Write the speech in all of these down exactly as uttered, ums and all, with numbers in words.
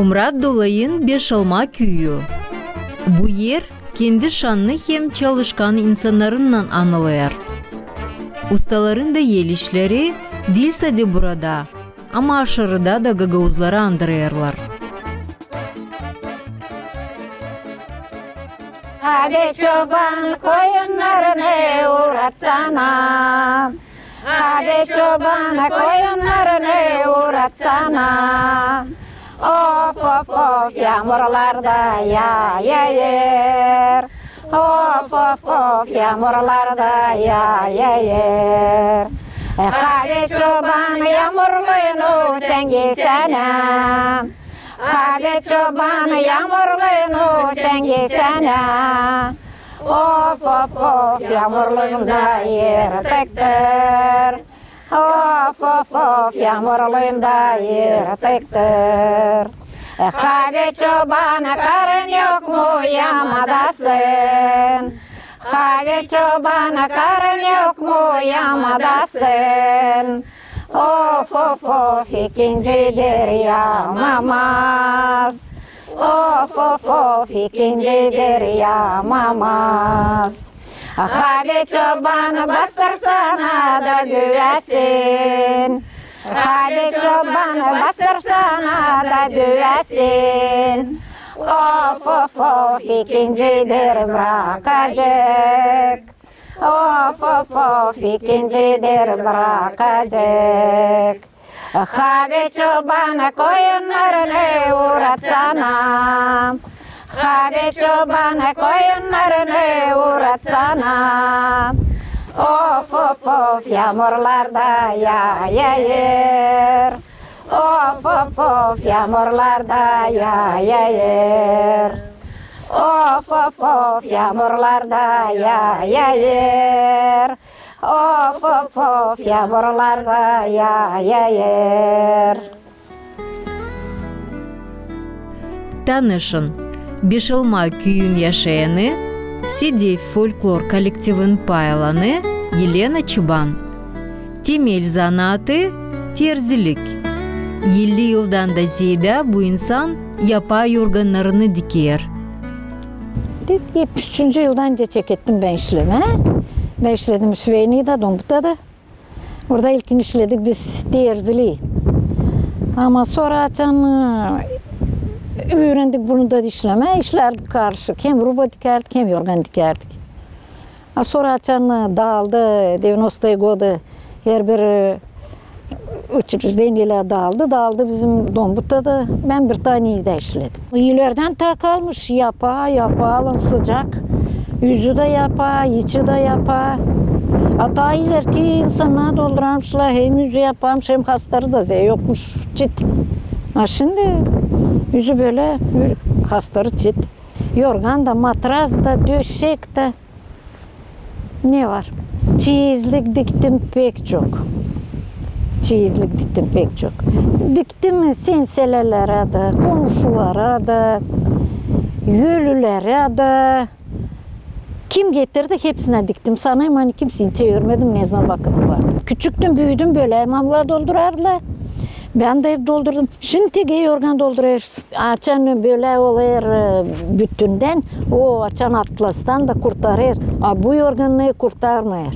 Murad Dolayın Beşalma küüyü. Bu er kendi şannı hem çalışkan insannarınnan anılêr. Ustaların da el işleri diil sade burada, ama aşırıda da gagauzları andırêrlar. Hadi çoban, koyunnarını uuratsana. Hadi çoban, koyunnarını uuratsana. Of, of, of, yaamurlar da yaayêr. Of, of, of, yaamurlar da yaayêr. E, hadi çoban, yaamurluynu sän geysänä. Hadi çoban, yaamurluynu sän geysänä. Of, of, of, yaamurluyum da yırtıktır. Of, of, of, yaamurluyum da yırtıktır. E, hadi çoban, karın yok mu yaamadasın? Hadi çoban, karın yok mu yaamadasın? Of, of, of, ikincidir yaamamaz. Of, of, of, ikincidir yaamamaz. Hadi çoban, bastırsana da düvesin. Hadi çoban, bastırsana da düvesin. Of, of, of, ikincidir brakacek. Of, of, of, ikincidir brakacek. Hadi çoban, koyunnarını uuratsana. Hadi çoban, koyunnarını uuratsana. Of, of, of, yaamurlar da yaayêr. Of, of, of, yaamurlar da yaayêr. Of, of, of, yaamurlar da yaayêr. Of, of, of, yaamurlar da yaayêr. Tanışın, Beşalma küüyün yaşayanı, Sidef folklor kollektivin pay alanı Elena Çoban. Temel zanaatı terzilik. Elli yıldan da zeedä bu insan yapaa yorgannarını diker. Etmiş üçüncü yıldan nicä çekettim bän işlemää. Bän işledim Şveniyada, Dombutta da. Orada ilkin işledik biz terzilii. Ama sora açan, e, üürendik bunu da işlemää, işlärdik karışık. Hem ruba dikärdik, hem yorgan dikärdik. A sora açan, e, daaldı, девяностые годы, herbir, e, uçrejdeniyelär daaldı, daaldı bizim Dombutta da. Bän bir taa evdä işledim. İlerdän taa kalmış, yapaa, yapaa, alın sıcak. Üzü dä yapaa, içi dä yapaa. A taa ilerki insannar doldurarmışlar, hem üzü yaparmış, hem hastarı da zerä yokmuş, çit. A şindi üzü bölä, bölä hastarı çit. Yorgan da, matras da, döşek dä. Ne var? Çeyizlik diktim pek çok. Çeyizlik diktim pek çok. Diktim senselerä dä, komuşulara da, ölülerä dä. Kim getirdi, hepsinä diktim. Sanêrım, ani kimseyi çevirmedim, ne zaman vakıdım vardı. Küçüktüm, büüdüm, bölä mamlar doldurardılar. Bän dä hep doldurdum. Şindi tek yorgan doldurêrız. Açan bölä olêr, e, bütündän, o açan atlastan da kurtarêr. A bu yorgannı kurtarmêêr.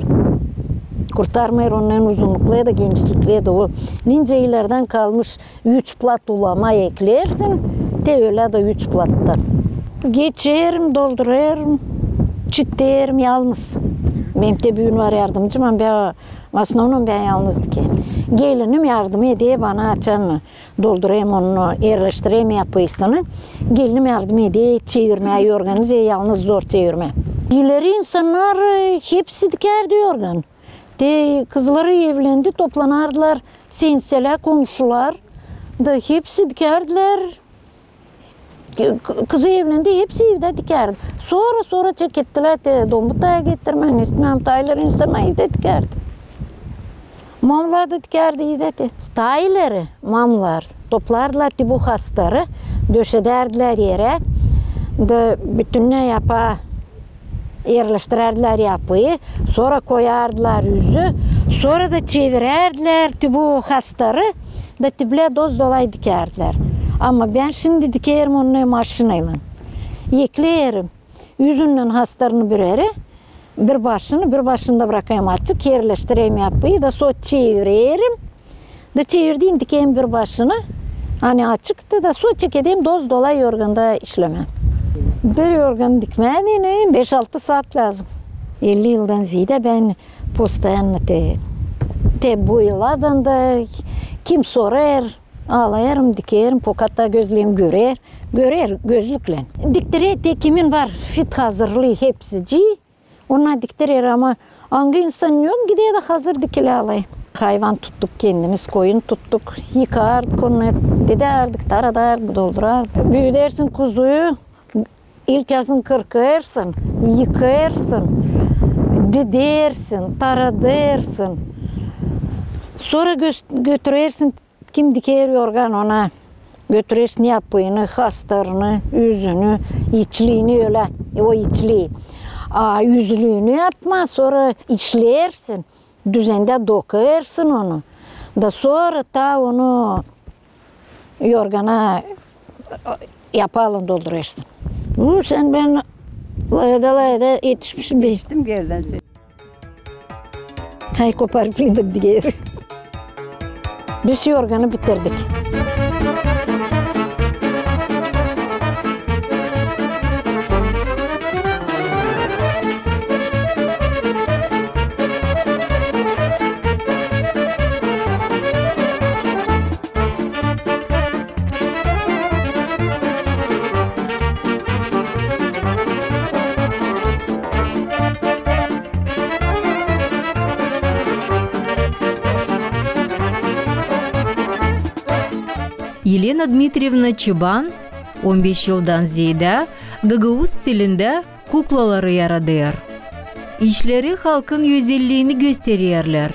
Kurtarmêêr, onnarın uzunnukları da, genişlikleri dä o. Nicä ilerdän kalmış üç plat ulama eklersin, te ölä dä üç plattan. Geçerim, doldurêrım, çiterim yalnız. Benim te büün var yardımcım, ama bän, в основном bän yalnız dikerim. Gelinim yardım eder bana açan doldurêrım onu, erleştirerim yapısını. Gelinim yardım eder çevirmää yorganı, zerä yalnız zor çevirmää. İleri insannar, e, hepsi dikärdi yorgan. Te kızları evlendi, toplanardılar, senselär, komuşular da hepsi dikärdiler. K-, kızı evlendi, hepsi evdä dikärdi. Sora, sora çekettilär te Dombutta getirmää, ne bileyim, taa ileri insannar evdä dikärdi. Mamlar da dikärdi evdä te. Taa ileri mamlar toplardılar te bu hastarı, döşedärdilär erä, da bütünnä yapaa, erleştirärdilär yapıyı, sora koyardılar üzü, sora da çevirärdilär te bu hastarı, da te bölä doz-dolay dikärdilär. Ama bän şindi dikerim onu maşinaylan. Ekleerim. Üzünnän hastarını bir erä, bir başını, bir başını da brakêrım açık, erleştirerim yapıyı da sora çevirerim. Da çevirdiim, dikerim bir başını, ani açıktı, da sora çekederim, doz-dola yorganda işlemää. Bir yorgan dikmää deyni beş-altı saat lääzım. Elli yıldan zeedä bän postoyannı te, te bu yıladan da kim sorêr, alêrım, dikerim, pokatta gözlerim görer, görer gözlüklän. Diktirer te kimin var fit hazırlıı hepsicii, ona diktirer, ama angı insan yok, gider dä hazır dikilä alêr. Hayvan tuttuk kendimiz, koyun tuttuk, yıkardık onu, didärdik, taradardık, doldurardık. Büüdersin kuzuyu, ilkyazın kırkêrsın, yıkêrsın, didersin, taradarsin. Sora gö-, götürersin, kim diker yorgan, ona götürersin yapını, hastarını, üzünü, içliini ölä, e, o içlii. A üzlüünü yapmaa, sora işleersin, düzendä dokêrsın onu. Da sora ta onu yorgana, e, yapaylan doldurêrsın. Bu sän bän layada-layada etişmişim. Etiştim geldän. Hay, koparıp idik diger. Biz yorganı bitirdik. Elena Dmitrievna Çıban on beş yıldan zeedä gagauz stilindä kuklaları yaradêr. İşleri halkın özelliini göstererlär,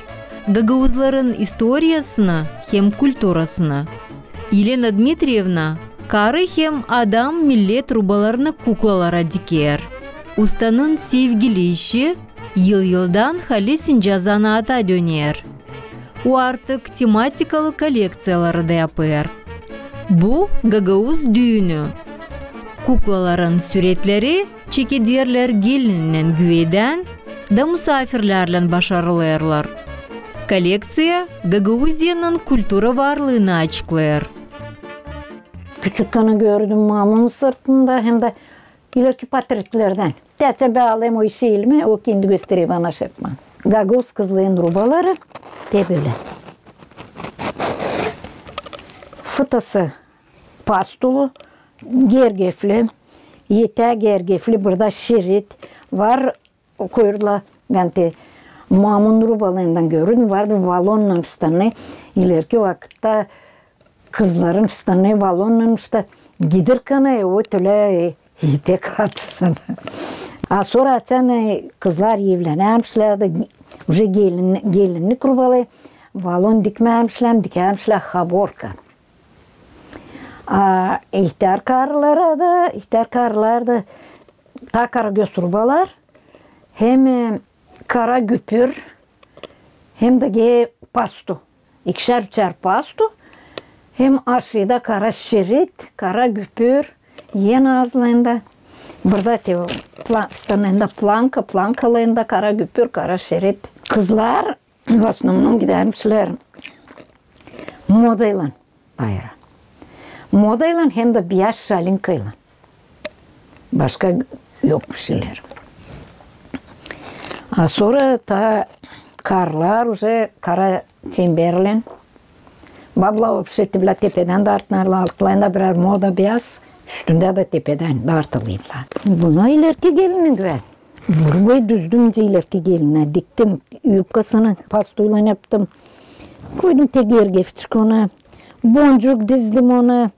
gagauzların istoriyasını hem kulturasını. Elena Dmitrievna karı hem adam millet rubalarını kuklalara diker. Ustanın sevgili işi yıl-yıldan halisinca zanaata döner. O artık tematikalı kolekţiyaları da yapêr. Bu gagauz düünü. Kuklaların süretleri çekederlär gelinnän güvedän da musaafirlärlän başarılêrlar. Kolekţiya Gagauziyanın kultura varlıını açıklêêr. Küçükkän gördüm mamunun sırtında hem dä ilerki portretlerdän. Te açan bän alêrım o işi elimä, o kendi gösterer bana şepman. Gagauz kızların rubaları te bölä. Fıtası pastulu, gergefli, eteä gergefli, burada şerit var, o koyurlar, bän te mamun rubalarından gördüm, vardı valonnan fıstanı, ilerki vakıtta kızların fıstanı valonnan işte gider kanaya, o tölä, e, etek atsın. A sora açan, e, kızlar evlenärmişlär dä, uje gelin, gelinnik rubalı, valon dikmärmişlär, dikärmişlär haborka. A ihtär karılara da, ihtär karılar da ta karagöz rubalar, hem, e, kara güpür, hem dä ge pastu. İkişär-üçär pastu, hem aşıyda kara şerit, kara güpür, en azından da. Burada te pla-, fıstanında planka, plankalarında kara güpür, kara şerit. Kızlar в основном gidärmişlär modaylan bayıra. Modaylan hem dä biyaz şalinkaylan. Başka yokmuş ileri. A sora ta karılar uje kara çemberlän. Bablar вообще te bilä tepedän dartınarlar, altlarında birär moda biyaz, üstündä dä tepedän dartılıydılar. Buna ilerki gelinin güvän. Burayı düzdüm ilerki gelinä, diktim yupkasını, pastuylan yaptım. Koydum te gergefçik ona, boncuk dizdim ona,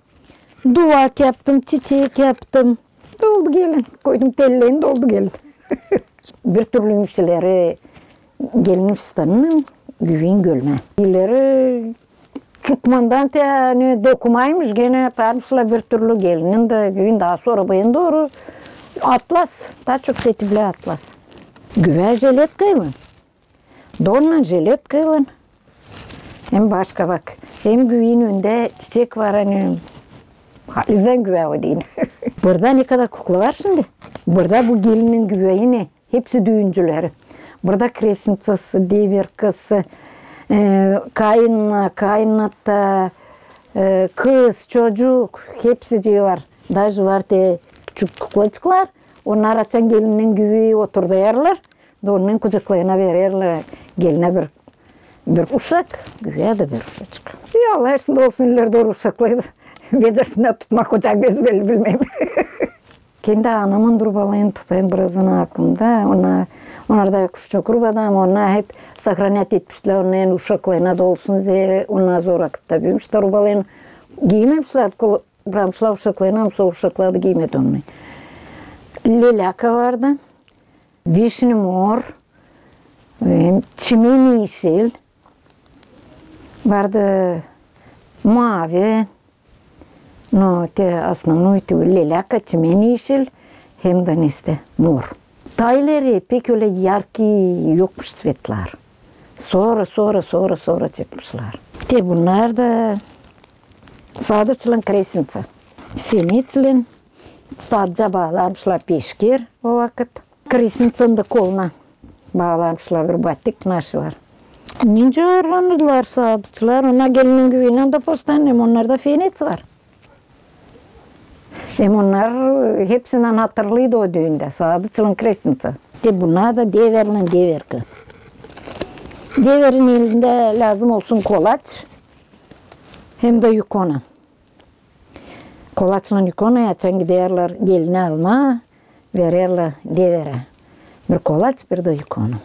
duvak yaptım, çiçek yaptım. Doldu gelin, koydum tellerini, doldu gelin. Bir türlüymüş ileri gelinin fıstanını güvän gölmää. İleri çıkmandan te, ani dokumaymış, genä yaparmışlar bir türlü gelinin dä güvän, taa sora bugün dooru atlas, taa çok te bilä atlas. Güvän jiletkaylan. Donnan jiletkaylan. Hem başka bak, hem güvän öndä çiçek var, ani Halizdän güvää o deyni. Burada ne kadar kukla var şindi. Burada bu gelinin güveyini, hepsi düüncüleri. Burada kresniţası, deverkası, e, kayınna, kayınata, e, kız, çocuk, hepsicii var. Daje var te küçük kuklacıklar. Onnar açan gelinin güveyi oturdêrlar, da onun kucaklarına vererlär gelinä bir, bir uşak, güvää da bir uşacık. Ya Allah, hersindä olsun ileri dooru uşakları da becersinnär tutmaa kucak, bez belli bilmeerim. Kendi anamın rubalarını tutêrım birazını aklımda. Ona, onnar da çok rubadı, ama onnar hep sahranät etmişlär, onnar uşaklarına da olsun zerä, onnar zor vakıtta büümüşlär, rubalarını giymemişlär, kol-, brakmışlar uşaklarına, ama sora uşaklar da giymedi onu. Leläka vardı, vişnä mor, e, çimen işil, vardı mavi, no te osnovnoy te leläka, çimen işil, hem dä nesä mor. Taa ileri pek ölä yarki yokmuş ţvetlar. Sora, sora, sora, sora çıkmışlar. Te bunnar da sadıçlan kresniţa. Fenetslän, sadecä baalarmışlar peşker o vakıt. Kresniţanın da koluna baalarmışlar, bir batik naşı var. Nicä arlanırdılar sadıçlar, ona gelinin güveynä dä postannem, onnarda feneţ var. Hem onnar hepsindän hatırlıydı o düündä, sadıçlan kresniţa. Te bunnar da deverlän deverka. Deverin elindä lääzım olsun kolaç, hem dä ikona. Kolaçlan ikonayı açan giderlär gelini almaa, vererlär deverä. Bir kolaç, bir dä ikona.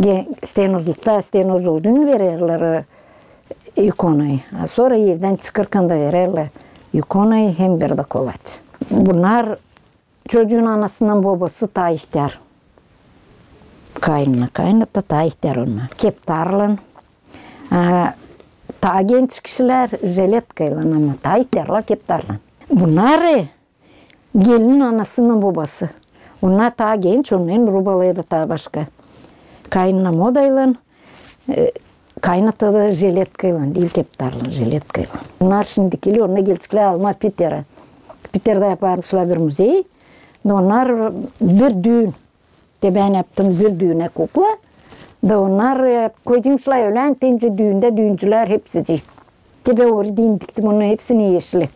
Ge-, isteersin uzakta, isteersin uzak düün vererlär, e, ikonayı. A sora evdän çıkêrkan da vererlär ikonayı hem bir dä kolaç. Bunnar çocuun anasınnan bobası taa ihtär. Kayınna, kayınata taa ihtär onnar. Keptarlan. A, taa genç kişilär jiletkaylan, ama taa ihtärlär keptarlan. Bunnar, e, gelinin anasınnan bobası. Onnar taa genç, onnarın rubaları da taa başka. Kayınna modaylan, e, kayınata da jiletkaylan, diil keptarlan, jiletkaylan. Bunnar şindikilär, onnar gelecklär almaa Piterä. Piterdä yaparmışlar bir muzey. Da onnar bir düün. Te bän yaptım bir düünä kukla. Da onnar, e, koyacakmışlar ölän, te nicä düündä düüncülär hepsicii. Te bän orayı deyni diktim, onnarın hepsini eşli.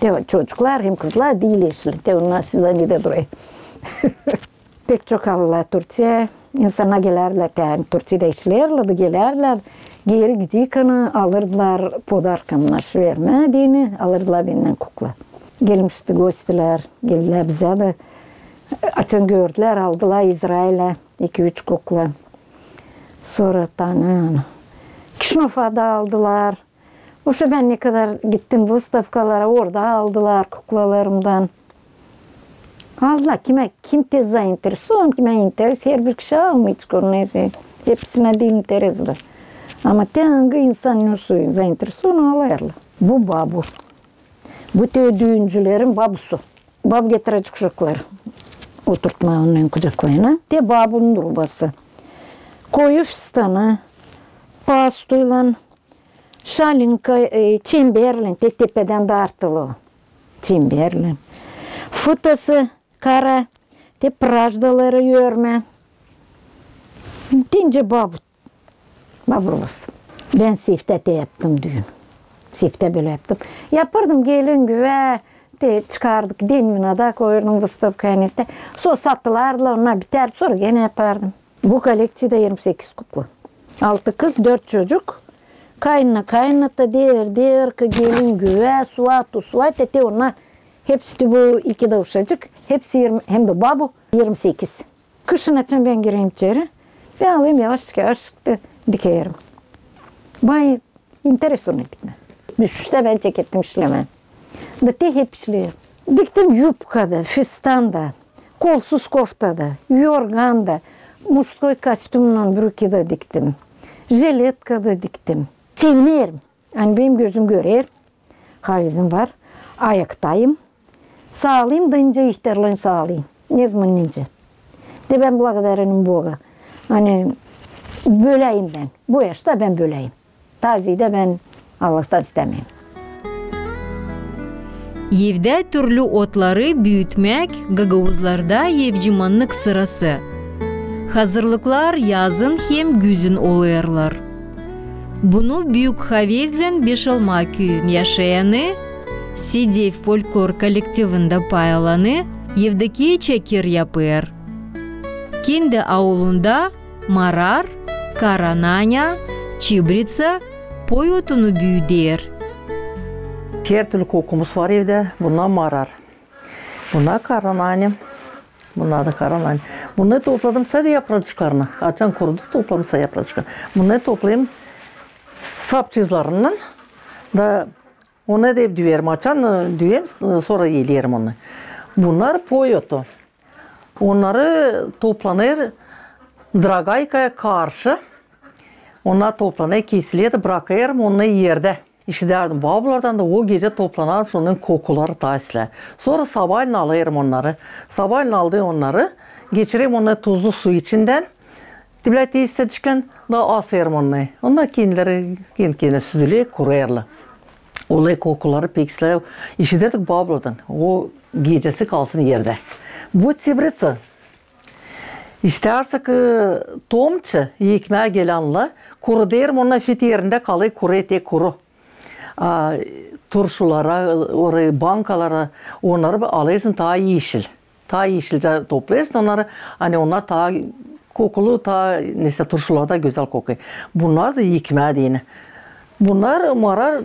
Te çocuklar hem kızlar diil eşli. Te onnar svidaniyada durêr. Pek çok aldılar Turţiyaya. İnsannar gelärlär, te ani Turţiyada işleerlär da gelärlär. Geeri gidecekana alırdılar podarka, naşı vermää deyni, alırdılar bendän kukla. Gelmişti gostilär, geldilär bizä dä. Açan gördülär, aldılar İzrailä iki-üç kukla. Sora tanı, Kişinöfada aldılar. Uşa bän ne kadar gittim выставкаlara, orada aldılar kuklalarımdan. Aldılar, kimä, kim te заинтересован, kimä interes, herbir kişi almêêr, neysä, hepsinä diil interes da. Ama te angı insan nasıl заинтересован, alêrlar. Bu babu. Bu te düüncülerin babusu. Babu getirecek uşakları oturtmaa onnarın kucaklarına. Te babunun rubası. Koyu fistanı, pastuylan, şalinka, e, çemberlän, te tepedän dartılı o. Çemberlän. Fıtası kara, te prajdaları örmä. Deyni babu. Babu rubası. Bän siftä te yaptım düün. Siftä bölä yaptım. Yapardım gelin güvää, te çıkardık, Den Minada koyardım выставкaya, neysä. Sora satılardılar, onnar bitärdi, sora genä yapardım. Bu kollekţiyada irmi sekiz kukla. Altı kız, dört çocuk. Kayınna, kayınata, dever, deverka, gelin güvää, suat, usuat, te onnar hepsi, bu iki dä uşacık, hepsi irmi, hem dä babu, irmi sekiz. Kışın açan bän girerim içeri, bän alêrım yavaşçık-yavaşçık da dikerim. Bana интересно dikmää. Düşüştä bän çekettim işlemää. Da te hep işleerim. Diktim yupka da, fistan da, kolsuz kofta da, yorgan da, мужской kostyumnan brüki dä diktim. Jiletka da diktim. Sevinerim. Ani benim gözüm görer, havizim var, ayaktayım. Saalayım da nicä ihtärlän saalayım. Nezaman nicä. Te bän благодарим Бога. Ani böleyim bän. Bu yaşta bän böleyim. Taa zeedä bän Allahtan istämeerim. Evdä türlü otları büütmäk gagauzlarda evcimannık sırası. Hazırlıklar yazın hem güzün olêrlar. Bunu büük havezlän Beşalma küüyün yaşayanı, Sedev folklor kollektivindä pay alanı Yevdokiya Çakir yapêr. Kendi aulunda marar, karananya, çibritsa, poy otunu büüder. Her türlü kokumuz var evdä. Bunnar marar. Bunnar karananya. Bunnar da karananya. Bunnarı topladım sade yapracıklarını. Açan kurudu, topladım sade yapracıklarını. Bunnarı toplayım sapçızlarından da onu da hep düerim. Açan, e, düerim, s-, sora elerim onu. Bunnar poy otu. Onnarı toplanêr Dragaykaya karşı. Onnar toplanêr, kesiler da brakêrım onnarı erdä. İşidärdim babulardan da, o gecä toplanarmış, onnarın kokuları taa islää. Sora sabaalän alêrım onnarı. Sabaalän aldêym onnarı, geçirerim onnarı tuzlu su içindän. Te bölä testedjiklän da asêrım onnarı. Onnar kendileri, kendi-kendinä süzüler, kurêrlar. Olêr kokuları pek islää. İşiderdik babulardan. O gecesi kalsın erdä. Bu çibritsa. İstärsä, e, tomça, ekmää gelännär, kurudêrım, onnarı fit erindä kalêr kuru, te kuru. A, turşulara, orayı bankalara, onnarı alêrsın taa eşil. Taa eşilcä toplêêrsın onnarı, ani onnar taa kokulu, taa, neysä, turşularda gözäl kokêr. Bunnar da ekmää deyni. Bunnar marar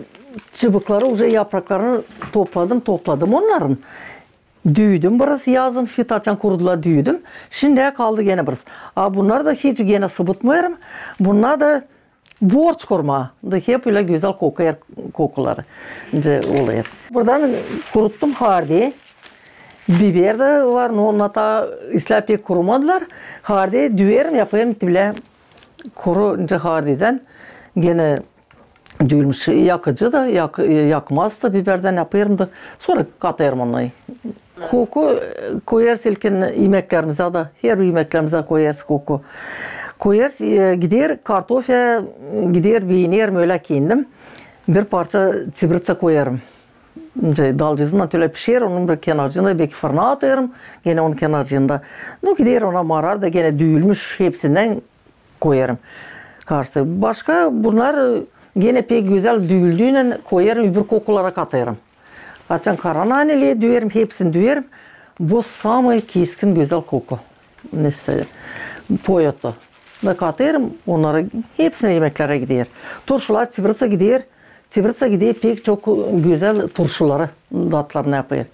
çibukları, uje yapraklarını topladım, topladım onnarın. Düüdüm biraz yazın, fit açan kurudular, düüdüm. Şindiyä kaldı genä biraz. A bunnar da hiç genä sıbıtmêêrım. Bunnar da borç kurmaa. Da hep ölä gözäl kokêr kokuları. Nicä olêr. Buradan kuruttum hardi. Biber dä var, no, onnar taa islää pek kurumadılar. Hardi düerim, yapêrım te bölä kuru, nicä hardidän. Genä düülmüş yakıcı da, yak-, yakmaz da, biberdän yapêrım da, sora katêrım onnarı. Koku, e, koyêrız ilkin imeklerimizä da, herbir imeklerimizä koyêrız koku. Koyêrız, e, gider kartofä, gider beenerim ölä kendim. Bir parça çibritsa koyêrım. Nicä dalcızınnan ölä pişer, onun bir kenarcıını beki fırna atêrım, genä onun kenarcıında. No, gider ona marar da genä düülmüş hepsindän koyêrım. Karıştı. Başka bunnar, e, genä pek gözäl düüldüünän koyêrım, öbür kokulara katêrım. Açan karananeli düerim, hepsini düerim. Bu samıı keskin gözäl koku. Neysä, poy otu. Da katêrım, onnarı hepsini imeklerä gider. Turşular, çibritsa gider. Çibritsa gider pek çok gözäl turşuları, tatlarını yapêr.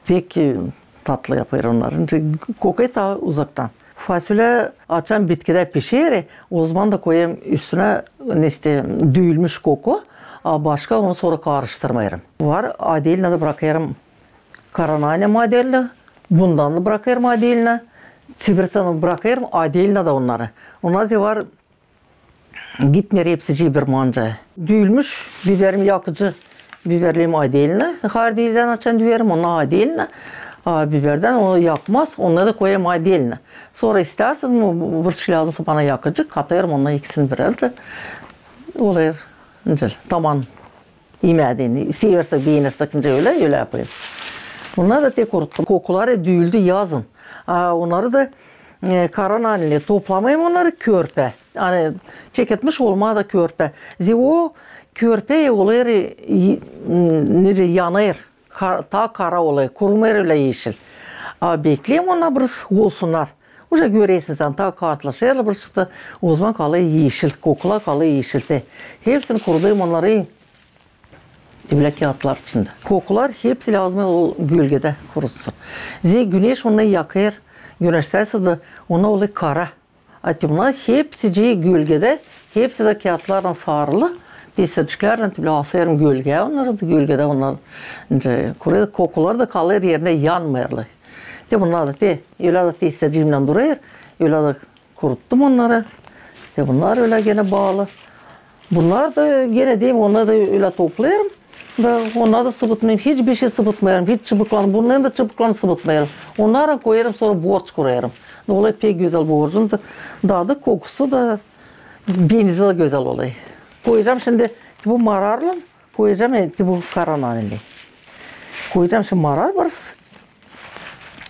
Pek, e, tatlı yapêr onnarı. Nicä kokêr taa uzaktan. Fasulä açan bitkidä pişer, ozaman da koyêrım üstünä, neysä, düülmüş koku, a başka onu sora karıştırmêêrım. Var, odelnä da brakêrım karananyamı odelnä, bundan da brakêrım odelnä, çibritsanı brakêrım odelnä da onnarı. Onnar da var, gitmeer hepsicii bir mancaya. Düülmüş biberim, yakıcı biberlerimi odelnä, hardidän açan düerim, onnarı odelnä. A biberdän, o yakmaz, onnarı da koyêrım odelnä. Sora istärsän, bu, bu, bir şey lääzımsa bana yakıcı, katêrım onnarı ikisini bir erdä. Olêr, nicä, taman. Imää deyni, seversek, beenersek, nicä ölä, ölä yapêrız. Onnarı da te kuruttum. Kokuları düüldü yazın. A onnarı da, e, karananeli toplamêêrım onnarı körpä. Ani çeketmiş olmaa da körpä. Zerä o körpä olêr, e, y-, m, nicä yanêr. Ka-, taa kara olêr, kurumêêr ölä eşil. A bekleerim onnar biraz olsunnar. Uje görersiniz, ani taa kartlaşêrlar biraz da, ozaman kalêr eşil, kokular kalêr eşil te. Hepsini kurudêrım onnarı te bölä kiyatlar içindä. Kokular hepsi lääzım o gölgedä kurutsun. Zerä güneş onnarı yakêr, güneştäsä dä onnar olêr kara. A te bunnar hepsicii gölgedä, hepsi dä kiyatlarlan sarılı, testeçiklärlän te bölä asêrım gölgeyä onnarı da, gölgedä onnar, nicä, kurêr, kokuları da kalêr erinä, yanmêêrlar. Te bunnar da te, ölä dä testecimnän durêr, ölä dä kuruttum onnarı. Te bunnar ölä genä baalı. Bunnar da genä deyim, onnarı da ölä toplêêrım. Da onnarı da sıbıtmêêrım, hiç bir şey sıbıtmêêrım, hiç çıbıklarını, bunnarın da çıbıklarını sıbıtmêêrım. Onnarı koyêrım, sora borç kurêrım. Da olêr pek gözäl borcun da, dadı, kokusu da, benzi dä gözäl olêr. Koyacam şindi bu mararlan, koyacam, e, te bu karananeli. Koyacam şindi marar biraz.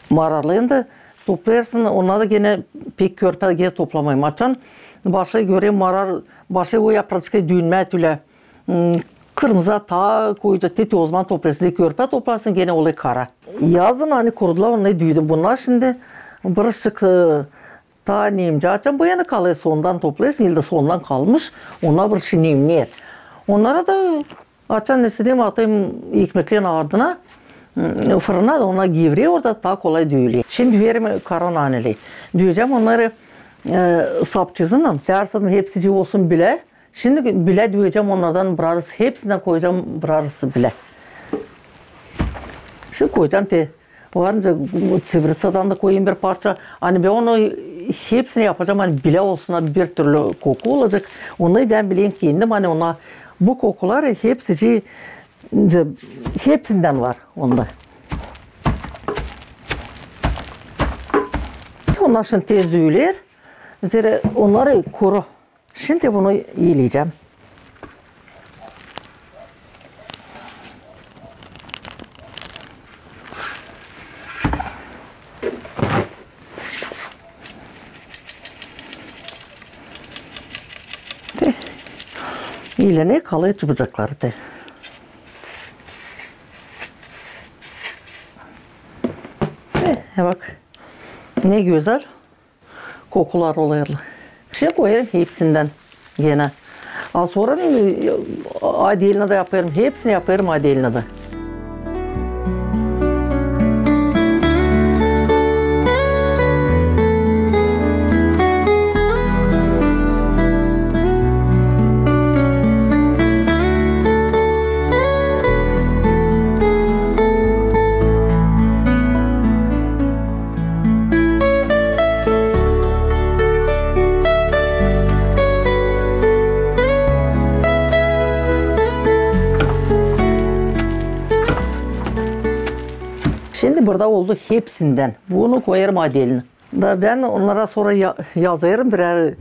Mararı indi toplarsın, onnar da genä pek körpä genä toplamayım. Açan başlêêr, görerim marar, başlêêr o yapraçıkları düüymää ölä. Hmm, kırmızı taa koyacak, te ozaman toplarsın, körpä toplarsın, genä olêr kara. Yazın ani kurudular, onnarı düüdüm. Bunnar şindi birazçık, e, taa nemcä, açan bu yana kalêr, sondan toplarsın, ildä sondan kalmış, onnar bir şey nemneer. Onnarı da açan ne isteyim, atayım ekmeklerin ardına, m, fırına da, onnar gevreer orada, taa kolay düüler. Şindi düüerim kara naneleri. Düüecäm onnarı, e, sapçızınnan, ters adım hepsicii olsun bilä. Şindi bilä düüecäm, onnardan biraz hepsindän koyacam biraz bilä. Şindi koyacam te, varınca tsivrıtsadan da koyayım bir parça. Ani bän onu hepsini yapacam, ani bilä olsun, bir türlü koku olacek. Onu bän bilerim kendim, ani ona bu kokular hepsicii, hepsindän var onda. Onnar şindi tez düüler. Zerä onnarı kuru. Şindi bunu iyileycäm. İyileyim, kalêr çubucakları te. E, bak. Ne gözäl kokular olêrlar. Şindi koyêrım hepsindän genä. A sora, e, odelno da yapêrım, hepsini yapêrım odelno da. Şindi burada oldu hepsindän. Bunu koyêrım odelno. Da bän onnara sora ya-, yazêrım birär,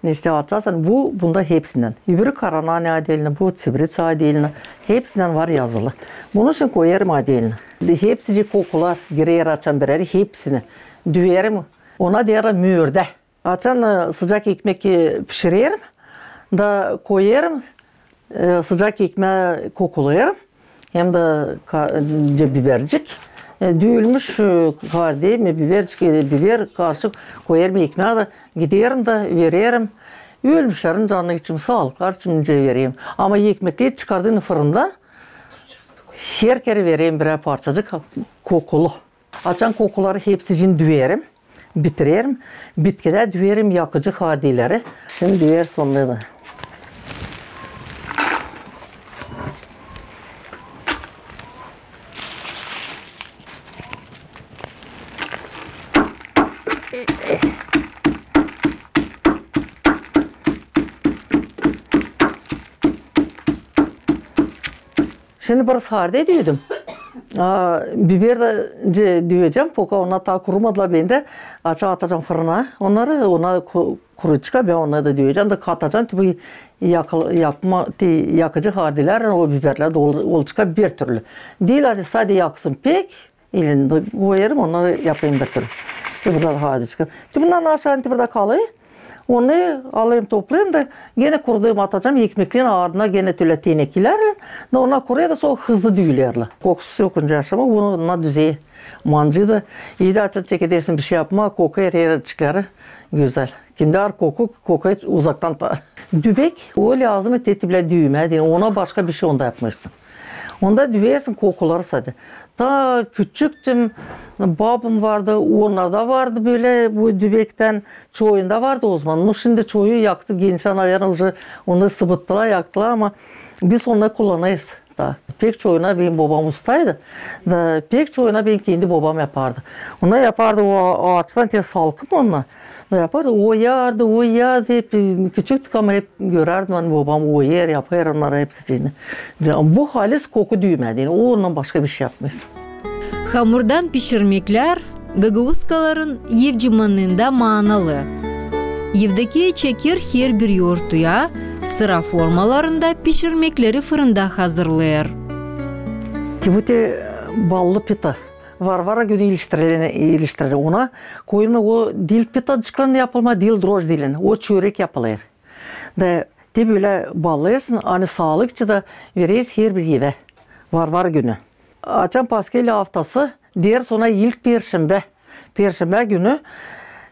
ne isteersin. Bu, bunda hepsindän. Öbürü kara nane odelno, bu tsivrıtsa odelno. Hepsindän var yazılı. Bunun için koyêrım odelno. Hepsicii kokular girer, açan birär hepsini düüerim. Ona deerlär mürdä. Açan, e, sıcak ekmek, e, pişirerim, da koyêrım, e, sıcak ekmää kokulayêrım. Hem dä ka-, e, bibercik. E, düüülmüş, e, karadee mi, bibercik, e, biber karışık koyêrım ekmää da giderim da vererim. Ölmüşlerin canına için, saalıkları için vererim. Ama ekmekleri çıkardın fırından, her kerä vererim birär parçacık kokulu. Açan kokuları hepsicii düüerim, bitirerim. Bitkidä düüerim yakıcı hardeyleri. Şindi düüer sonunda da. Şindi biraz hardey düüdüm. A, biber dä düüecäm, poka onnar taa kurumadılar bendä. Açan atacam fırına onnarı, onnar ku-, kuruyacek, bän onnarı da düüecäm, da katacam, te bu yakıl-, yakma, te yakıcı hardeylerlän o biberlär dä ol-, olacek bir türlü. Diil, ani sade yaksın pek, elini koyêrım, onnarı yapayım bir türlü. Te burada hardey çıkêr. Te bundan aşaa, te burada kalêr. Onu alêrım, toplayêrım da genä kurudêrım, atacam ekmeklerin ardına genä tölä tenekelerlän. Da onnar kuruêr da sora hızlı düülerlär. Kokusu yok, nicä yaşamak, bunu onnar düzey mancı da. İi dä açan çekedersin bir şey yapmaa, koku her erä çıkêr. Gözäl. Kimdä var koku, koku hiç uzaktan ta. Dübek, o lääzım te bilä düümää deyni. Ona başka bir şey onda yapmêêrsın. Onda düüersin kokuları sade. Taa küçüktüm, babam vardı, onnarda vardı bölä bu dübektän, çoyunda vardı ozaman. Nu, şindi çoyu yaktı, gençlär, наверно, уже onu sıbıttılar, yaktılar, ama biz onnarı kullanêrız taa. Pek çoyuna benim bobam ustaydı. Da pek çoyuna benim kendi bobam yapardı. Onnarı yapardı o aaçtan, te salkım onnarı. Da yapardı, oyardı, oyardı. Hep, e, küçüktük, ama hep görärdim, ani bobam oyêr, yapêr onnarı hepsicini. Ya, bu halis koku düümää deyni, o ondan başka bir şey yapmêêrsın. Hamurdan pişirmeklär gagauskaların evcimanında maanalı. Evdäki çeker herbir yortuya, sıra formalarında pişirmekleri fırında hazırlêêr. Te bu te Ballı pita. Varvara günü iliştireler, iliştireler ona. Koyulmêêr o diil pitacıklan yapılma, diil drojdiylän. O çörek yapılêr. Da te bölä ballêêrsın, ani saalıkçı da verersän herbir evä. Varvara günü. Açan Paskeliya aftası, deeriz ona ilk perşembä. Perşembä günü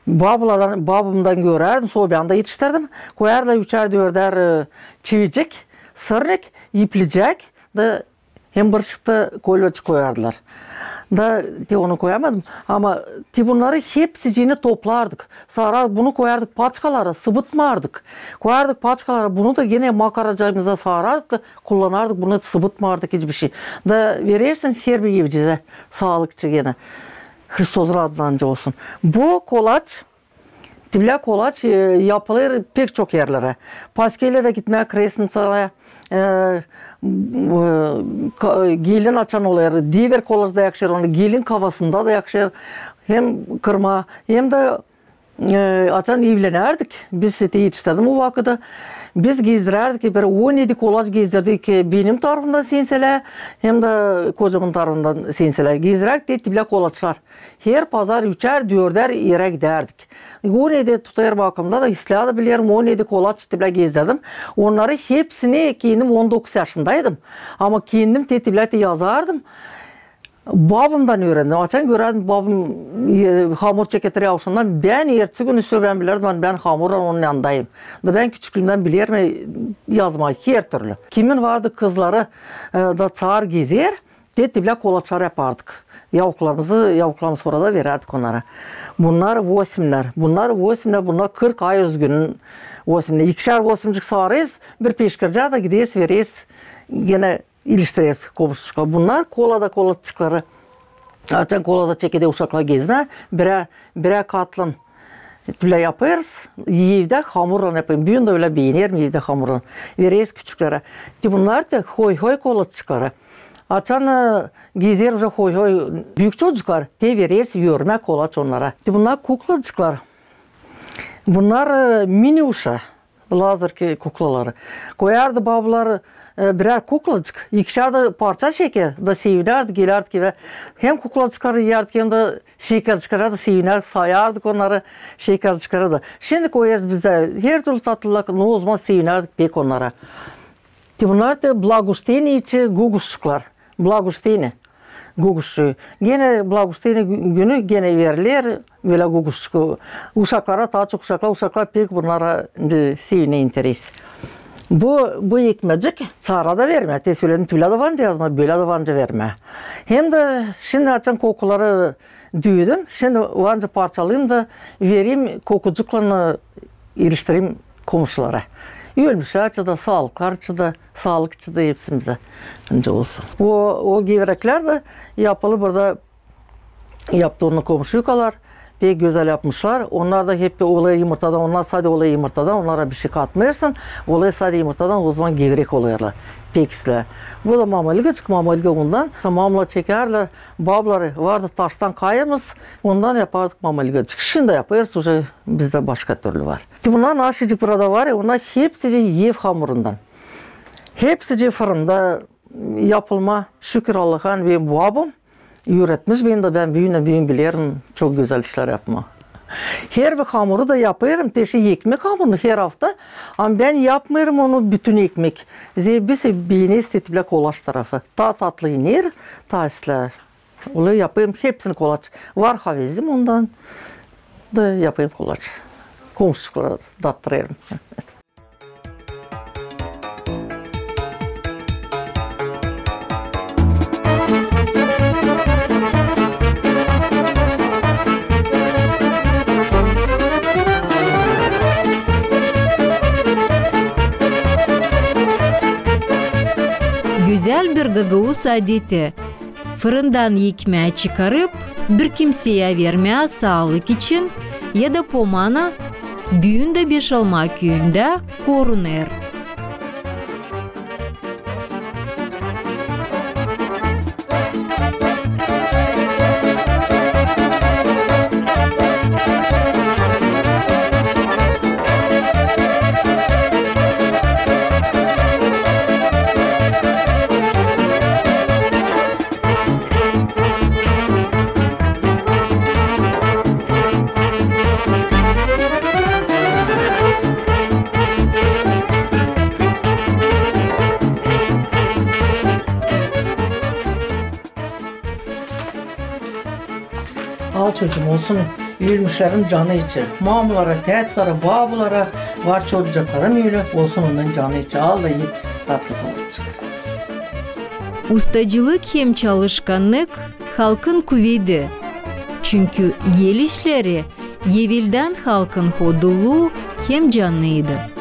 babulardan, babumdan görärdim, soba bän dä etiştirdim. Koyardılar üçär, dördär, e, çivicik, sırnik, iplicäk da hem bir çıktı kolyoçuk koyardılar. Da te onu koyamadım. Ama te bunnarı hepsicini toplardık. Saarardık, bunu koyardık paçkalara, sıbıtmardık. Koyardık paçkalara, bunu da genä makaracıımıza saarardık da kullanardık, bunu sıbıtmardık hiçbir şey. Da verersin herbir evcizä, saalıkçı genä. Hristozun adınca olsun. Bu kolaç, te bilä kolaç, e, yapılêr pek çok erlerä. Paskeliyada gitmää, Kresnitsalara, e, e, ka-, gelin açan olêr, diver kolaç da yakışêr ona, gelin kafasında da yakışêr, hem kırmaa, hem dä, e, açan evlenärdik, biz te etiştirdim o vakıda, biz gezdirärdik, bir on edi kolaç gezdirdik, e, benim tarafımdan senselää, hem dä kocamın tarafından senselää. Gezdirärdik te bilä kolaçlar. Her pazar üçär, dördär erä gidärdik. On edi tutêr bakımda da, islää dä bilerim, on edi kolaç te bilä gezdirdim. Onnarı hepsini kendim on dokuz yaşındaydım. Ama kendim te bilä te yazardım. Babumdan üürendim. Açan görärdim, babum, e, hamur çeketer yavşandan, bän ertesi günü sö bän bilerdim, ani bän hamurlan onun yanındayım. Da bän küçüklüümdän bilerim, e, yazmaa her türlü. Kimin vardı kızları, e, da çaar gezer, te bilä kolaçlar yapardık. Yavuklarımızı, yavuklarımız orada verärdik onnara. Bunnar vosimnär. Bunnar vosimnär, bunnar kırk ay üzgünün vosimnär. İkişär vosimcik saarêrız, bir peşkircää da gideriz, vereriz. Genä iliştireriz komuşçuklara. Bunnar kolada kolaçıkları. Açan kolada çekeder uşaklar gezmää, birä, birä katlan te bilä yapêrız. Evdä hamurlan yapêrım. Büün dä ölä beenerim evdä hamurlan. Vereriz küçüklerä. Te bunnar da hoy-hoy kolaçıkları. Açan, e, gezer uje hoy-hoy büük çocuklar, te vereriz örmä kolaç onnara. Te bunnar kuklacıklar. Bunnar, e, mini-uşa. Lazerki kuklaları. Koyardı babular, e, birär kuklacık, ikişär dä parça şeker, da sevinärdi, gelärdi ki, hem kuklacıkları iyärdik, hem dä şekerçiklere dä sevinärdik, sayardık onnarı şekerçiklere dä. Şindi koyêrız biz dä her türlü tatlılar, no ozaman sevinärdik pek onnara. Te bunnar da blaguşteni içi guguşçuklar. Blaguşteni guguşçuu. Genä blaguşteni gü-, günü genä veriler bölä guguşçuk. Uşaklara, taa çok uşaklar, uşaklar pek bunnara, e, sevinä, interes. Bu, bu ekmecik saara da vermää. Te söledim, te bilä dä varınca yazmaa, bölä dä varınca vermää. Hem dä şindi açan kokuları düüdüm, şindi varınca parçalayım da vereyim kokucuklarını, iliştireyim komuşulara. Ölmüşlär için dä, saalıklar için dä, saalık için dä hepsimizä. Nicä olsun. O, o gevreklär dä yapılı burada, yaptı onu komuşuykalar. Pek gözäl yapmışlar. Onnar da hep olêr yımırtadan, onnar sade olêr yımırtadan, onnara bişey katmêêrsın. Olêr sade yımırtadan, ozaman gevrek olêrlar. Pek islää. Bu da mamalgacık, mamalga bundan. Mamla çekärlär. Babular vardı taştan kayamız, ondan yapardık mamalgacık. Şindi yapêrız, uje bizdä başka türlü var. Te bunnar aşçıcık burada var, onnar hepsi ev hamurundan. Hepsi fırında yapılma, şükür Allaha, ani benim babum üüretmiş beni da bän büün, büün bilerim çok gözäl işlär yapmaa. Herbir hamuru da yapêrım, te şindi ekmek hamurunu her afta, ama bän yapmêêrım onu bütün ekmek. Zerä biz beeneriz te bilä kolaç tarafı. Taa tatlı iner, taa islää. Olêr yapêrım hepsini kolaç. Var havezim ondan da yapêrım kolaç. Komuşçuklara dattırêrım. Gözäl bir gagauz adeti. Fırından ekmää çıkarıp, bir kimseyä vermää saalık için ya da pomana, büün dä Beşalma küüyündä korunêr. Çocuum olsun, ölmüşlerin canı için. Mamulara, täätlerä, babulara, var çocuklarım ölü, olsun onların canı için. Al da iy, tatlı olacek. Ustacılık hem çalışkanlık halkın kuvedi. Çünkü el işleri eveldän halkın hoduluu hem canıydı.